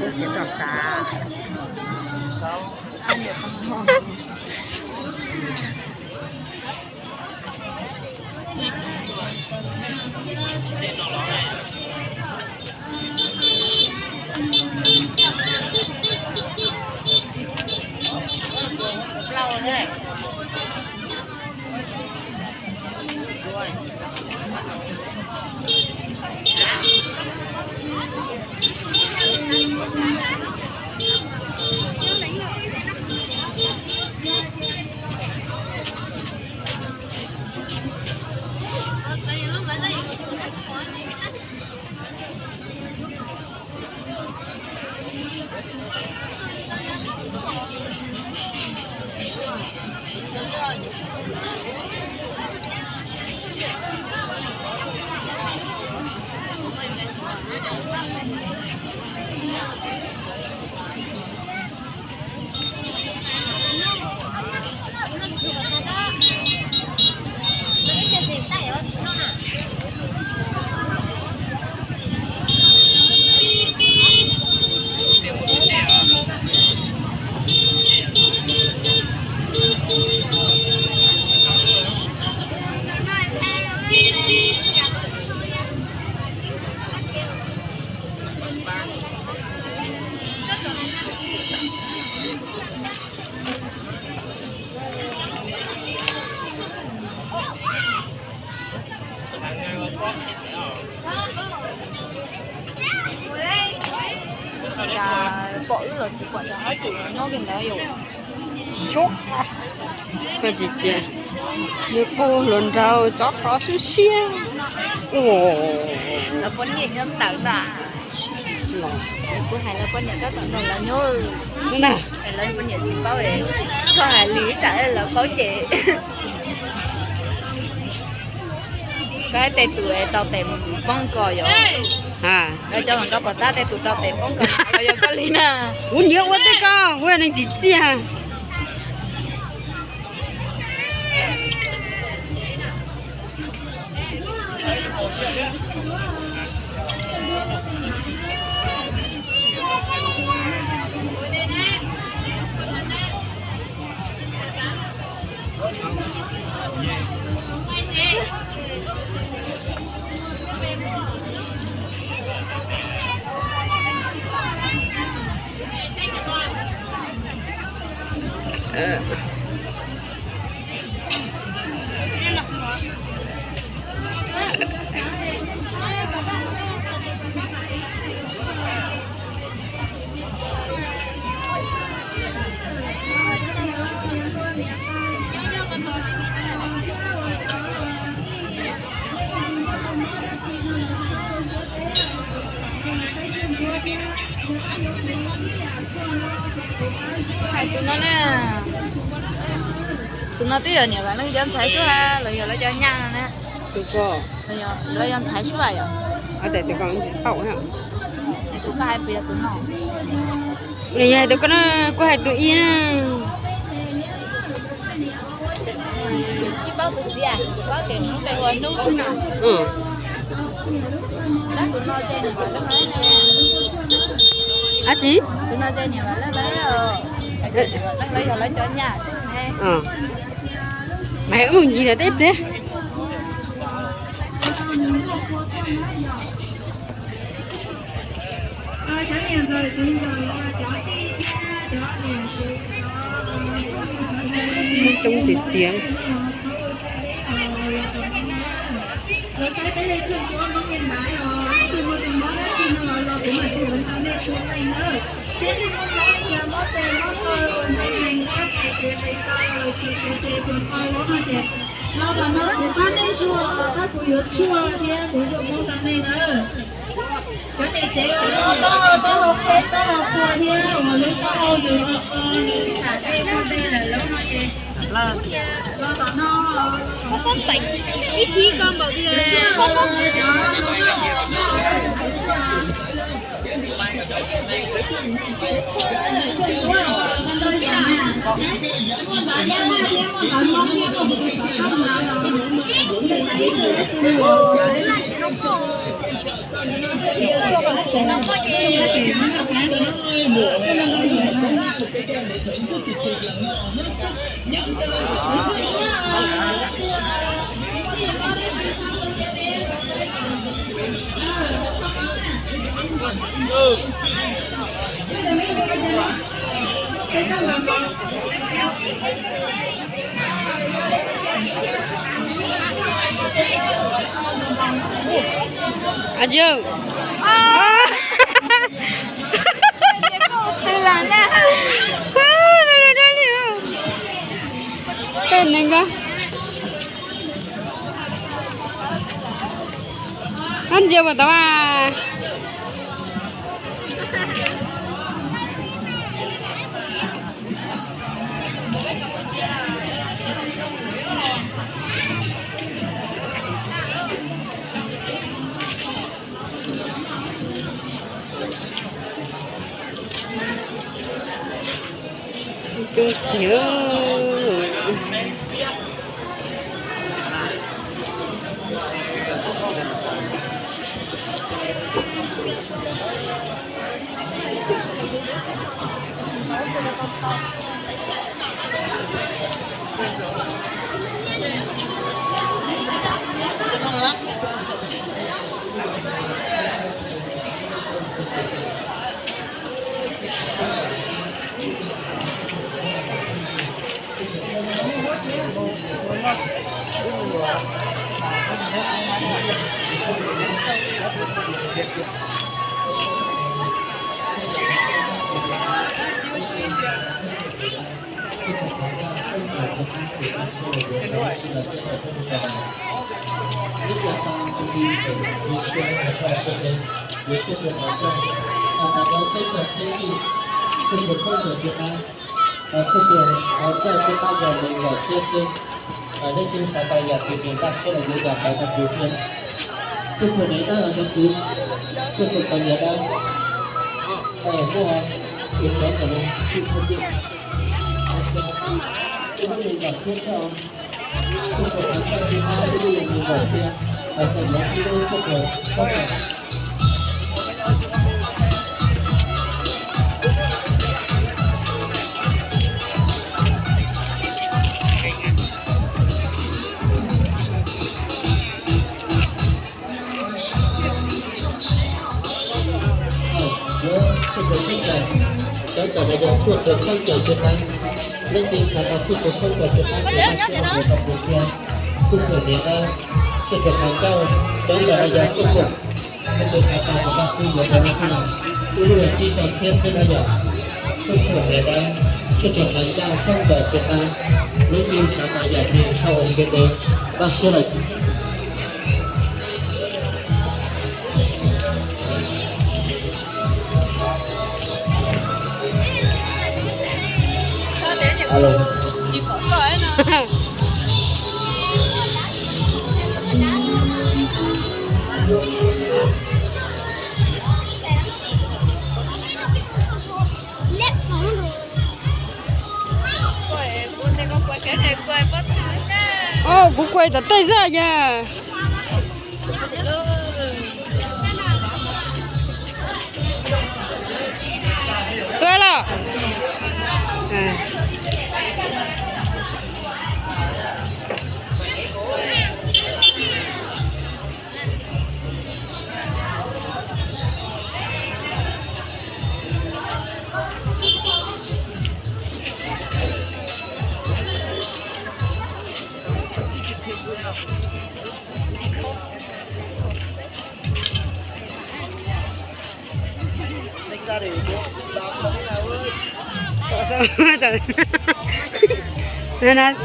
Ces rau sav. Cas pom wb los tsis pom cov hauv tsev nyob kiag ntawd yom. Koj tsis tias, nws qaug hluas nraug tsob qhov xub siab. Lawv poj niam nyob ntawd na. Kuv hais lawv poj niam tab tom nrog lawv nyob na. Lawv poj niam tsis paub, txhob hais li tsam lawv paub ces koj tej tus tau tes poob kos yom. Cov hluas nkauj pom tab tej tus tau tes poob kos los yog koj li na. Kuv nyiam ua tej ko, kuv yog neeg tsim txiaj. Hais tus no na, tus no twb yog niam Vam Leej cov ntxhais suab los yog lawv cov nyaj no na. Tus ko, lawv yog ntxhais suab yom. Tus koj hais puas yog tus no? Nws yog hais tus ko na, kuv hais tus ib na. Tsis paub tus txiv, paub tias hnub ua hnub xwb no. Tab tus no ces niam Vam Leej lawv. Ab tsi? Tus no ces niam Vam Leej lawv, niam Vam Leej lawv yog lawv cov nyaj xwb ne. Mas wb mus ncig ntawm teb pliag. Coob tiag tiag. Los saib peb lej tshuaj ntsuab Hmoob li ntawd os, leej twg muaj tus mob dab tsi no los kuv mam li ua rau nej txhua leej na. Thiab nej muab mob ntsia mob tes mob taw ua ntej nees nkaub tes kev tes taw los sis kev tes puas tau no ces los tom no kuv pab nej zuaj, pab kuv yuav tshuaj thiab kuv zuaj mob rau nej na. Cov niam tsev uas tau los qheb tau los puag thiab uas lub taub hau nws ho so nws tham dej muaj dej lawm lub no ces los tom no. Ib txhib koj npaum tias Ais yog, twb los na. Tej neeg ko, ab ntsia puas tau a? Coob kawg. Txhua tus hauv caj siab pab yog me nyuam thiab xwb. Leej twg xav tau yam twg nws npaj siab los yuav yam ntawd rau kuv thiab. Txhua tus niam dab los yog kuv, txhua tus poj niam dab, muaj tus cov ntawm no tsis txhua tus, tus me nyuam thiab txhua tus hauv caj siab pab ib lub me nyuam thiab, hais tias yuav ib lub txhua tus txhob Yuav txhua tus kheeb tais, cov ntawm no yog txhua tus kheeb tais tsis qab. Leej twg xav tau txhua tus kheeb tais tsis qab ces pab sib rau kuv thiab. Txhua tus niam dab, txhua tus qhov ncauj, cov ntawm no yog txhua tus, txhua tus xav tau ces pab sib yuav rau lub sij hawm ib lub yog tsib caug txhiab xwb na yom. Txhua tus niam dab, txhua tus qhov ncauj kheeb tais tsis qab. Leej twg xav tau yam twg txhob ua siab deb, pab sib lawm. Kuv kuaj tom tej xwb yog. Tuaj los.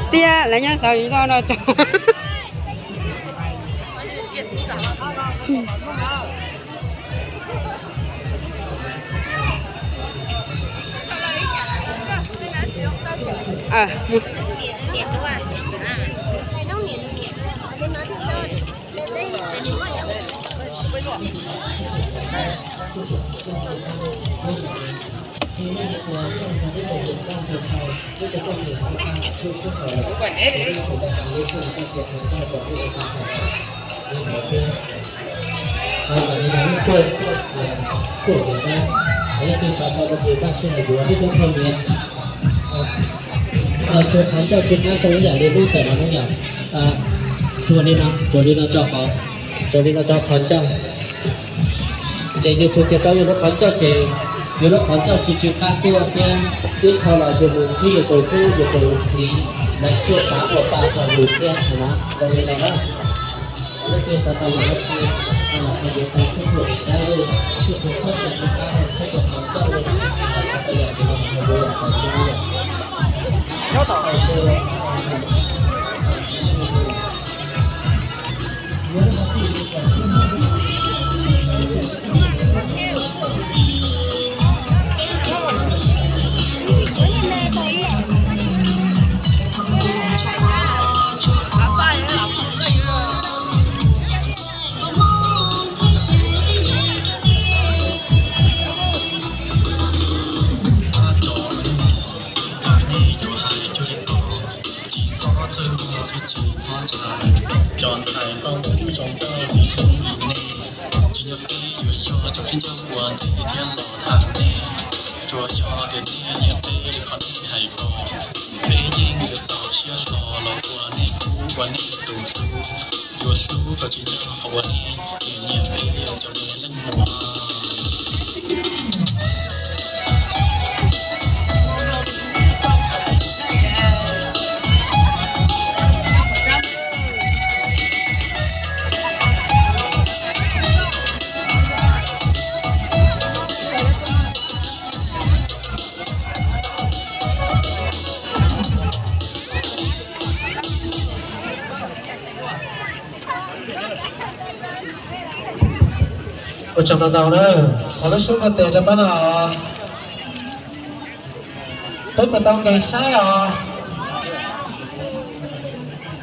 Tiab lawv nyob saud no tso. Yog li no lub tuaj, tuaj mus na, leej twg xav tau no ces npaj siab los yuav, leej twg thov nyiaj, tsuas qhov ncauj tsis qab zoo ib yam li lub ntawm no ne yom. Tsuas li no, tsuas li no tso qhov, tsuas li no tso qhov ncauj. Ces yus tsuas kiag tso yus lub qhov ncauj ces yus lub qhov ncauj tsis tsw qab tuaj thiab, ib qho los yus mus ntsib yus tus tub yus tus txiv, lawv tuaj xav ua pa rau yus thiab no, zoo li no na. Leej twg xav tau yus lub txiv, los yus tus tub yus tus dab, yus tus tub tsis tsw qab, yus tus qhov ncauj, xav tau yam li no, yus yam tau tsis yam. Tsis txhob txhawj, tsis txhob ntshai, cov ntxhais nkauj muam zoo nkauj txiv hmoob li nej, tsis yog peb yuav yog cov khaub ncaws ua ntej thiab los tham nej, tsuas yog tias nej nyiam peb li qhov nej hais ko, peb yeej yuav txaus siab hlo los ua nej khub ua nej tus tub, yuav hlub kom tsis nyob qhov uas nej nyiam peb cov me leej muam. Ua tsaug ntau ntau na, ua lub sub ko tes rau pab no. Peb puas tau nkees saib os?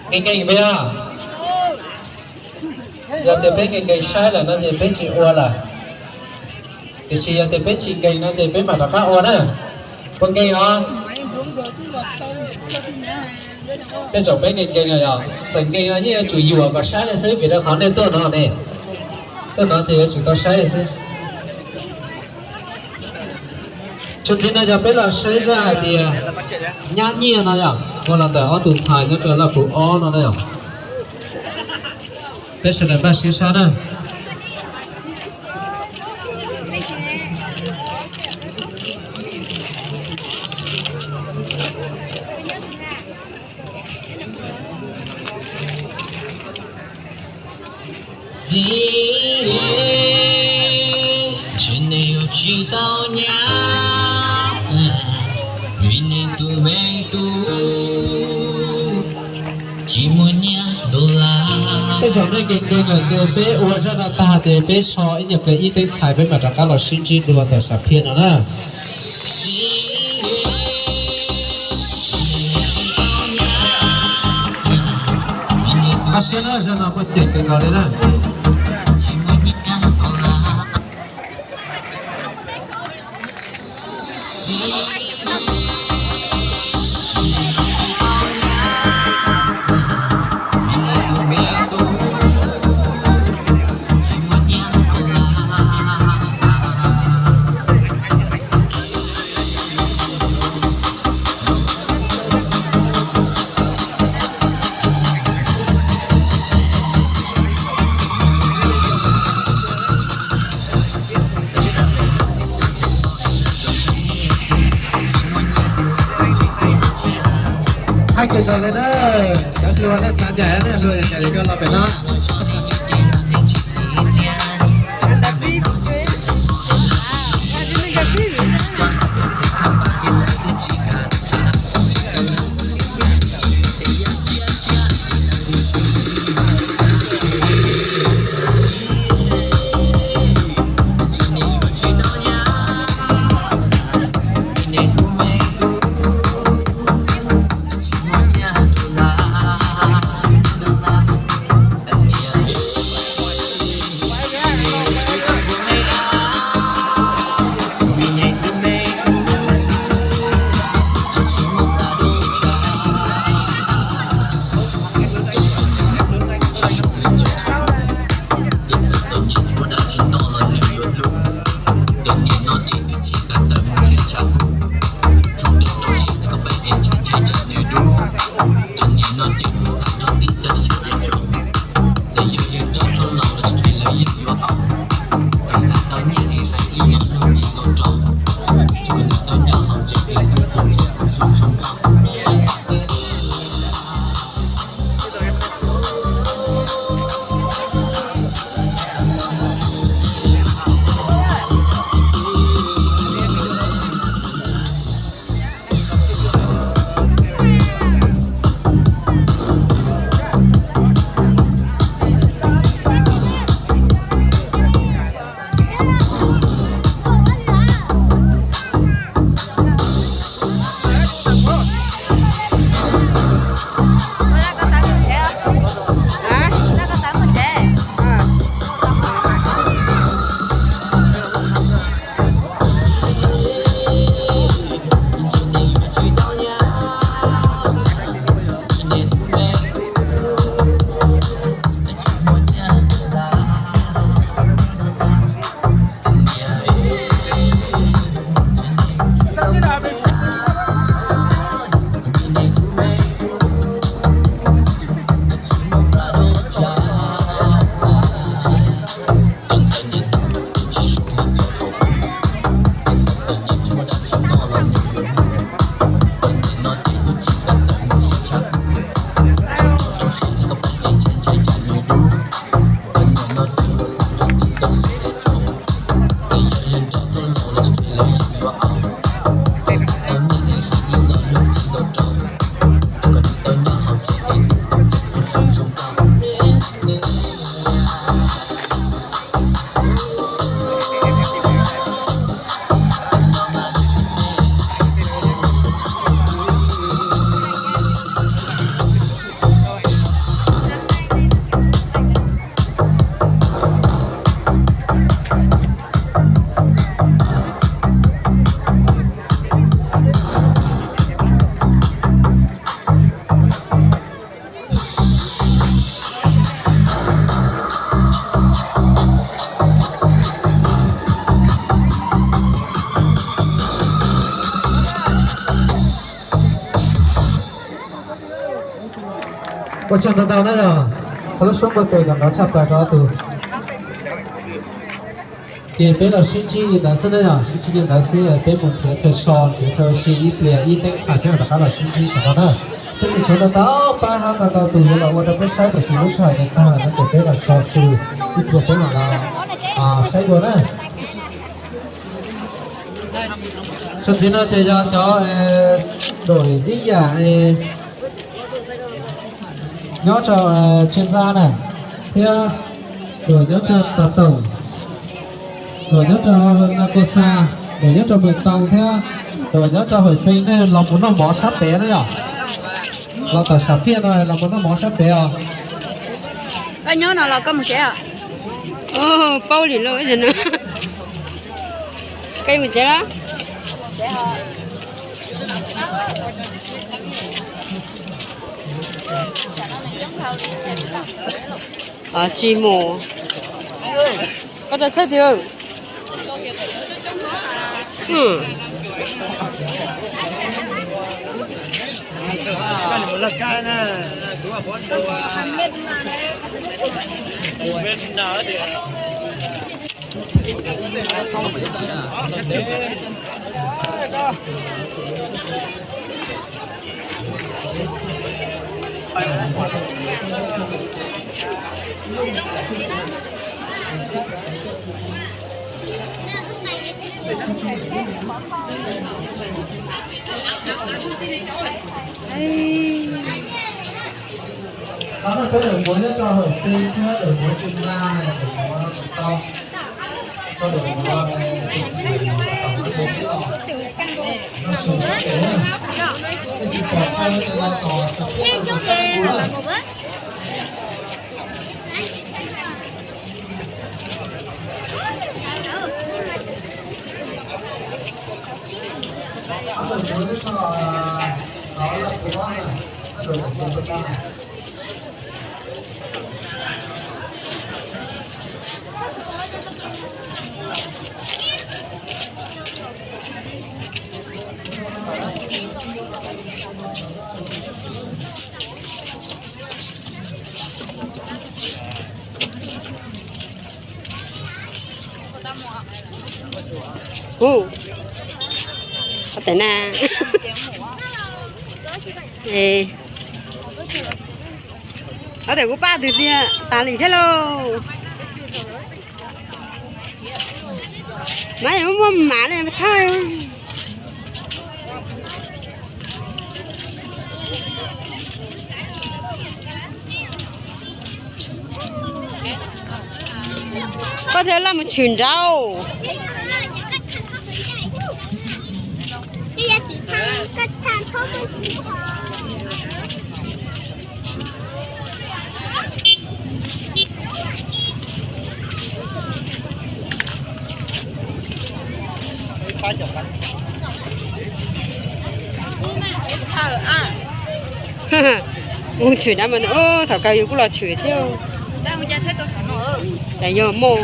Nkees nkees peb os. Yog tias peb nkees nkees saib lawm no ces peb tsis ua lawm. Tiam sis yog tias peb tsis nkees no ces peb mam rov qab ua na. Puas nkees os? Tej zaum peb nkees nkees no yog txawm nkees no yeej yuav tsum yuam kom saib li xwb vim rau qhov nej tuaj no ne. Tuaj no ces yuav tsum tau saib li xwb. Tshuav ntxiv no yog peb los saib zaj hais tias nyab nyiaj no yom, ua los ntawm ob tug ntxhais nyob rau Laj Pus ob no na yom. Peb sawv daws npaj siab saib na. Txiv, ntshe nej yuav tsis tau nyab, vim nej tus me tub tsis muaj nyiaj dollar. Tej zaum nej nkees nkees lawm ces peb ua zaj no tag ces peb so ib nyuag pliag ib teeb txhais peb mam rov qab los sib ntsib dua ntawm sam phiaj no na. Npaj siab na, zaj no kuj ceem kawg nkaus li na. Hais kiag tau li na, cov hluas nej xav ncaim nej hluas ncaim li koj los pem no. Tsaug ntau ntau na yog, qhov lub suab npua tes kom nrov tshaj plaws rau ob tug. Ces peb los sib ntsib li ntawd xwb na yog, sib ntsib li ntawd xwb, peb mus nrhiav chaw so, nrhiav chaw ua si ib pliag ib teeb txhais peb mam rov qab los sib ntsib saum no na. Peb tseem tshuav tau tau pab hab tau tau tus yuav los ua rau peb saib, tiam sis lub sij hawm no tag lawm no ces peb los so xwb, ib pliag peb mam los saib dua na. Txuas ntxiv no ces yog cov dawm yeeb yam nyob rau Tsheej Ntxa na, thiab dawm nyob rau Pas Toom, dawm nyob rau Na Kos Xa, dawm nyob rau Mes Toos thiab dawm nyob rau Hawm Tees. Nej los mus noj mov sab pem na yog, los tom Sam Phiaj no los mus noj mov sab pem os. Koj nyob no los koj mus tsev os? Paub li lauj, no koj mus tsev los? Tsis mus, koj tau txhawb tiag. Qhov no peb dawm muav nyob rau Hawm Tees thiab dawm muav Tsheej Ntxa, dawm muav Pas Toom, rau dawm muav Pas Toom no, no su, nej tsis pom tshaj no ces los tom Sam Phiaj no. Ua tes na, ua tes kuv pab twg tiag tas li thiab lauj. Mas muaj mam li thawj. Koj thiaj laj mus tshwm nraud. Mus tshwm nraud mas, thaum kawg yus kuj los tshwm thiab. Cas yog moj.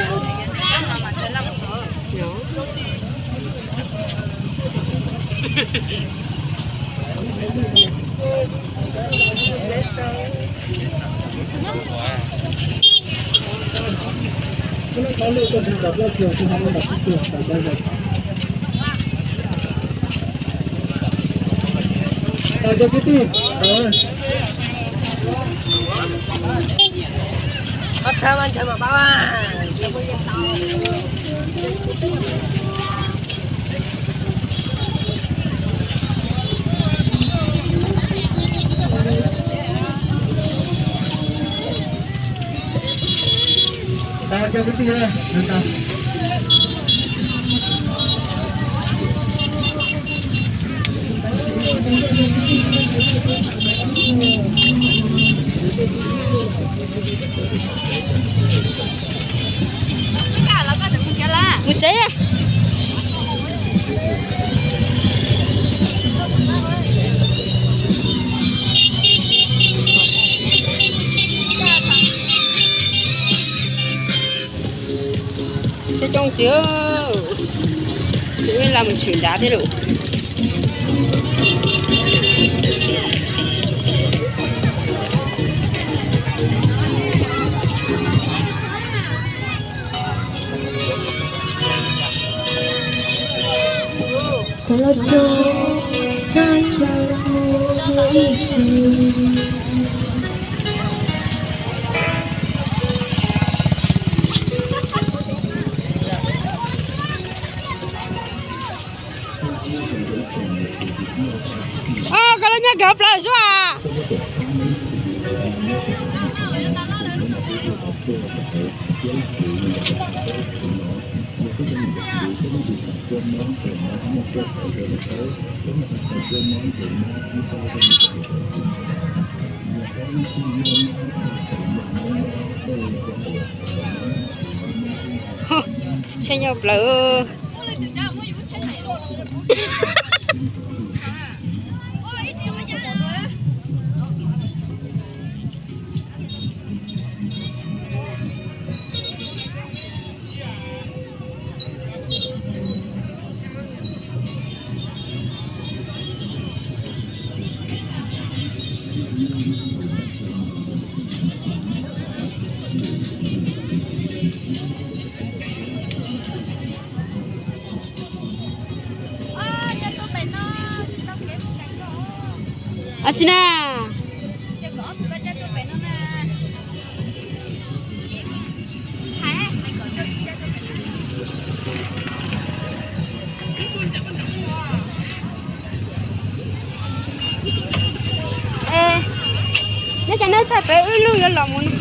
Mus tsev. Coob coob tiag, laj mus tshwm nraud thiab lauj. Koj los nyob kawg plaws zuj a. Tsheb nyob plaws. Ab tsi na. Nyob cas neb tshaj pem wb lub yuav los mus no.